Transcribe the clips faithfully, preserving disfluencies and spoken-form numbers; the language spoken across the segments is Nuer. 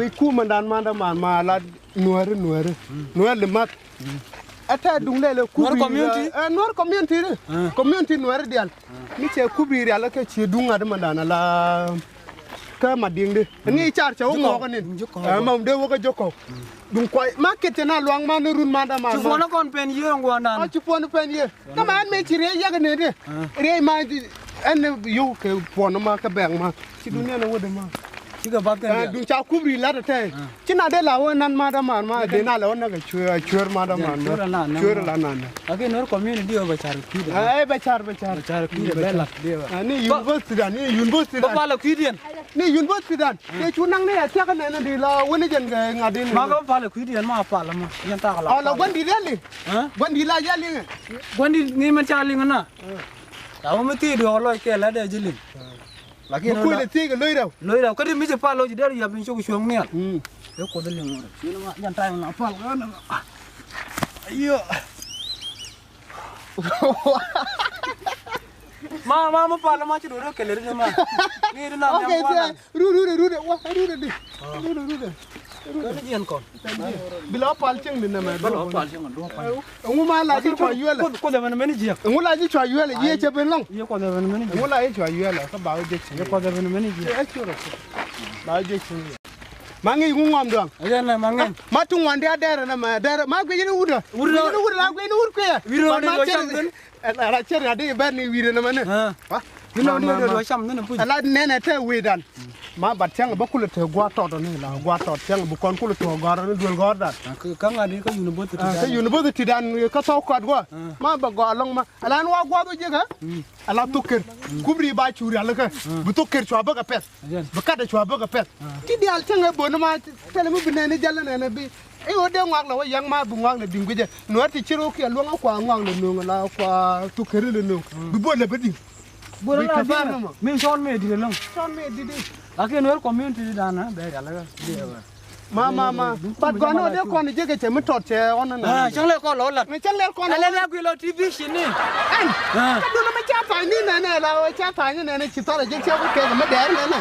Guic kumändan mandä man ma la nuääri, nuääri. Nuäär limath. Ɛ tɛ duŋ lɛl ɛ Nuäär kubri, community? Ɛ, Nuäär community ri. Community nuääri dial. Mi cɛ kubri rial kä ci duŋ ŋa̱t mandana la kä madiŋ di. Ni car cɛ wä ŋɔk ni. Ɛ, ma dee wä kä jokɔ. Duŋ kuay ma ket cɛ na luaŋ ma ni run mandä man. Ci puɔn kɔn pen yiëë ŋuɔnan. Ɔ, ci puɔn pen yiëë. Kä ma ɛn mëë ci riey yak ni di. Riey ma ɛn ni yow kɛ puɔn ma kä bɛŋ ma. Ci dunia ni wä di ma. Ci kɛ bath kɛ duŋ ca kubri lat ɛ tɛ. Ci na dee la wä nan ma däman ma dee na la wä näk a cueer, a cueer ma däman ma. Cueer la nan. Cueer la nan. Lakin Nuer community ɔ bɛ car kui̱dɛ. Ɛ bɛ car, bɛ car. Bɛ car kui̱dɛ bɛ lat. Ni university dan, ni university dan. Bä pal kui̱diɛn. Ni university dan. Tëë cu naŋ ni a thia̱k nɛn di la wä ni jɛn kɛ ŋa̱t in. Ma kɛ bä pal kui̱diɛn ma pal ma. Yɛn tak la. Ɔ la gua̱n di riali. Gua̱n di la riali. Gua̱n di ni mɛn ca liŋ na. La wä mi thi̱i̱ duɔ̱ɔ̱k lɔc kɛ la dee ji̱ liŋ. Lakin mi kui̱ lɛ thiec kɛ lo̱c rɛw. Lo̱c rɛw kä ti mi ci pal lo̱c dee yap in cok cuɔ̱ŋ nhial. Ɛ kuoth liŋ ŋot. Yan ta̱a̱ na pal ɣän. Ayö. Ma, ma, ma pal ma ci do̱r kɛlɛ ri ma. Ni ri na. Okay, nyam kuanan. Rut, rut, rut, wa, rut di. Rut, rut. Kɛ ni jiɛn kɔn. Bi la pal cieŋ ni nɛmɛ. Bi la pal cieŋ ni nɛmɛ. Ɛŋu ma la ji̱ cua yuɛlɛ. Kuoth, kuoth ɛmɛn mɛn jiɛk. Ɛŋu la ji̱ cua yuɛlɛ, yiëë cɛ ben lɔŋ. Yiëë kuoth ɛmɛn mɛn jiɛk. Ɛŋu la ji̱ cua yuɛlɛ, kä ba wä jɛ cieŋ. Yiëë kuoth ɛmɛn mɛn jiɛk. Ɛ cuɛ rɔ. Ba wä jɛ cieŋ. Ma ŋi̱i̱c ŋu ŋuɔm duaŋ. Ɛ jɛn nɛ ma ŋi̱i̱c. Ma tuŋ wan diaal dɛrɛ nɛ mɛ, dɛrɛ, ma guic ni wut ɛ. Wut ɛ. Guic ni wut ɛ, la guic ni wut kuiɛ. Wut ɛ. Ɛ, ɛ, la cɛ riat di bɛr ni wi̱i̱dɛ nɛ mɛ ni. Ɛ. Wa? Ni nɔ ni dee dua cam ni ni puc. Ɛ la nɛnɛ te wi̱i̱dan. Ma bat cäŋ bä kulɛ te gua̱a̱r tɔt ni la gua̱a̱r tɔt cäŋ bi kɔn kulɛ tuɔɔk gɔ̱a̱r ni duel gɔ̱a̱r dan. Kä, kä ŋa̱t ni kä university dan. Kä university dan kä thɔw kɔt gua̱a̱. Ma bɛ gɔaa lɔŋ ma. Ɛ la ni wa gua̱a̱r wä jiäkä. Ɛ la thok ker. Kubri ba cu rialikä. Bi thok ker cua bäkɛ pɛth. Bi kat ɛ cua bäkɛ pɛth. Ti diaal cäŋ ɛ bön ma thilɛ mi bi nɛn i̱ jäl ɛ nɛn ɛ bi. I̱ ɣöö dee ŋuak lɛ wä yaŋ ma bi ŋuak lɛ di̱ŋ guicɛ. Nuäär ti ci rok kiɛ luäŋ a kua ŋuak lɛ nöŋ la kua thok ker lɛ nöŋ. Bi bön lɛ bä di̱ŋ. Bön la di̱ŋ. Mi cɔn mi di̱t ɛlɔ̱ŋ. Cɔn mi di̱t i̱. Lakin Nuäär community dan bɛ rialikä. Ma, ma, ma. Bat gɔn ɔ dee kɔn jek kɛ cɛ mi tɔt cɛ ɔn na. Cäŋ lɛ kɔn lɔ lat. Cäŋ lɛ kɔn lɔ lat. Ɛn. Kä dun mi ca tha̱a̱ny ni nɛnɛ la wä ca tha̱a̱ny ni nɛnɛ ci thar jek cɛ ku kɛ mi dɛɛr nɛnɛ.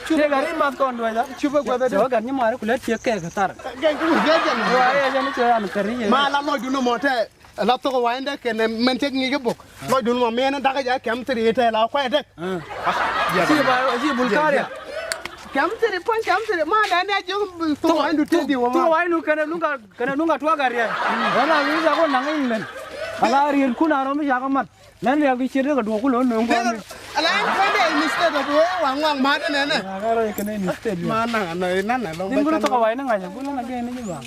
Cu bɛ gari math kɔn duɛ ja. Cu bɛ guɛ bɛ duɛ. Cɛ wä gat ni mari ku lɛ tiɛ kɛ kɛ thar. Gɛn ku gɛn jɛ ni. Wa yɛ jɛ ni cɛ an kari yɛ. Ma la lɔc dun mɔ tɛ. La thok wa̱i̱ndɛ kɛnɛ mɛn cɛ ŋi̱i̱c bok. Lɔcdun mɔ mɛn dakä jɛ kɛm thiri tɛ la kuɛ dek. Ci ba, ci Bulgaria. Kɛm thiri puɔ̱ny kɛm thiri ma dɛ ni a jiök thok wa̱i̱ndu tëë di wä ma. Thok wa̱i̱ndu kɛnɛ luŋ ka, kɛnɛ luŋ ka tuak a riɛl. Wala wi̱i̱ ca kɔ naŋ England. Ala riɛl kun a rɔm ca kɛ mat. Lɛn riɛl ki ciet kɛ duɔk ku lo̱n no̱o̱ŋ kɔn. Ala ɛn kuɛn dɛ in state of wee wa ŋuak mat ɛnɛnɛ. Ma naŋ anɔ in nanɛ lɔŋ. Din kun thok wa̱i̱ni ŋa̱c a kun nanɛ gɛn ni ji̱ ba.